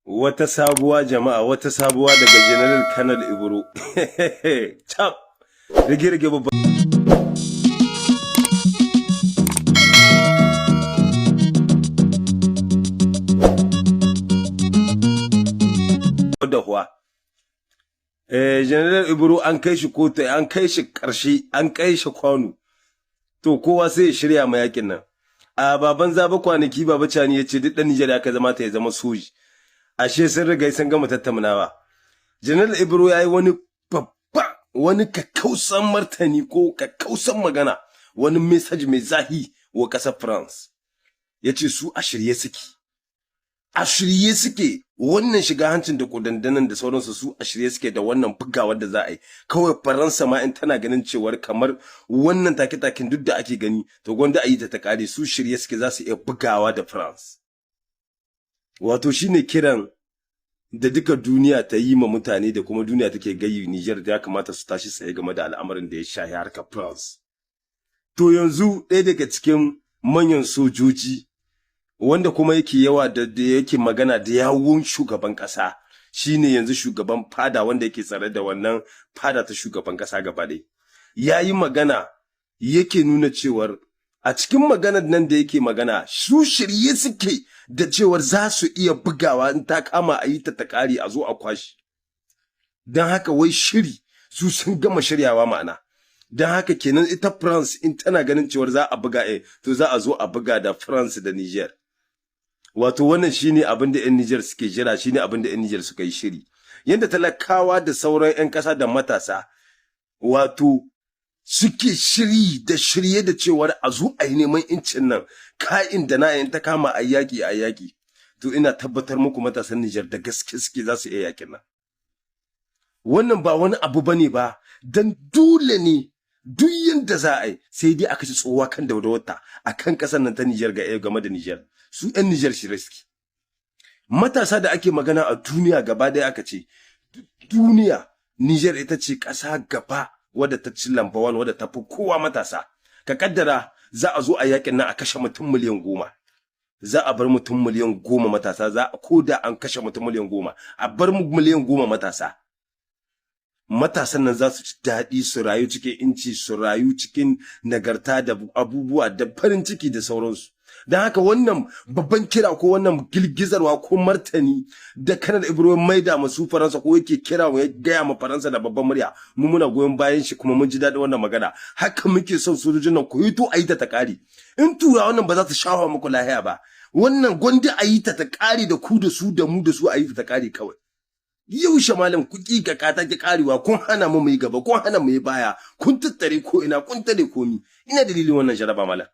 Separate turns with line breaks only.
Wata sabuwa jama'a, wata sabuwa daga General Kanal Ibro. Cap! Rige-rige babban. Dahuwa. General Ibro an kai shi kotu, an kai shi ƙarshe, an kai shi kwano. To kowa sai ya shirya ma yakin nan. A baban zaba kwanaki Baba Cani ya ce duk ɗan Nijar ya kai zama ta ya zama soji. Ashe sun riga sun gama tattaunawa. General Ibro ya yi wani babba, wani kakkausan martani ko kakkausan magana, wani message mai zahi wa ƙasar France. Ya ce su a shirye suke. A shirye suke wannan shiga hancin da kudandanan da sauransu, su a shirye suke da wannan bugawar da za a yi. Kawai Faransa ma in tana ganin cewar kamar wannan take-taken duk da ake gani, to gwanda a yi ta ta kare, su shirye suke za su iya bugawa da France. Wato shine kiran da duka duniya ta yi ma mutane da kuma duniya take gayi Niger da ya kamata su tashi tsaye game da al'amarin da ya shahi harkar France. To yanzu ɗaya daga cikin manyan sojoji wanda kuma yake yawa da yake magana da yawun shugaban ƙasa, shine yanzu shugaban fada wanda yake tsare da wannan fada ta shugaban ƙasa gaba ɗaya. Ya yi magana, yake nuna cewar a cikin maganar nan da yake magana, su shirye suke da cewar za su iya bugawa in ta kama a yi ta ta ƙare, a zo a kwashi. Don haka wai shiri su sun gama shiryawa ma'ana. Don haka kenan ita France in tana ganin cewar za a buga, to za a zo a buga da France da Niger. Wato wannan shine abin da 'yan Niger suke jira, shine abin da 'yan Niger suka yi shiri. Yanda talakawa da sauran 'yan ƙasa da matasa wato suke shiri da shirye da cewar a zo a yi neman incin nan ka'in da na'in, ta kama a yaƙi a yaƙi. To ina tabbatar muku matasan Niger da gaske suke, za su iya yaƙin nan. Wannan ba wani abu bane ba, dan dole ne duk yanda za a yi, sai dai aka ci tsowa kan daudawarta a kan ƙasar nan ta Niger ga game da Niger. Su 'yan Niger shirye suke. Matasa da ake magana a duniya gaba ɗaya, aka ce duniya Niger ita ce ƙasa gaba wadda ta ci lamba wani, wadda ta fi kowa matasa. Ka kaddara za a zo a yakin nan a kashe mutum miliyan 10, za a bar mutum miliyan 10 matasa. Za a ko da an kashe mutum miliyan 10, a bar miliyan 10 matasa. Matasan nan za su ci daɗi, su rayu cikin inci, su rayu cikin nagarta da abubuwa da farin ciki da sauransu. Don haka wannan babban kira ko wannan girgizarwa ko martani da Kanar Ibrahim maida masu Faransa ko yake kira ya gaya ma Faransa da babban murya, mu muna goyon bayan shi kuma mun ji daɗin wannan magana. Haka muke son sojojin nan ku hito a yi ta ta ƙare. In tura wannan ba za ta shafa muku lahiya ba, wannan gwanda a yi ta ta ƙare da ku da su da mu da su, a yi ta ta ƙare kawai. Yaushe malam ku ki ga kata ki karewa? Kun hana mu yi gaba, kun hana mu yi baya, kun tattare ko ina, kun tare komi. Ina dalilin wannan jaraba malam?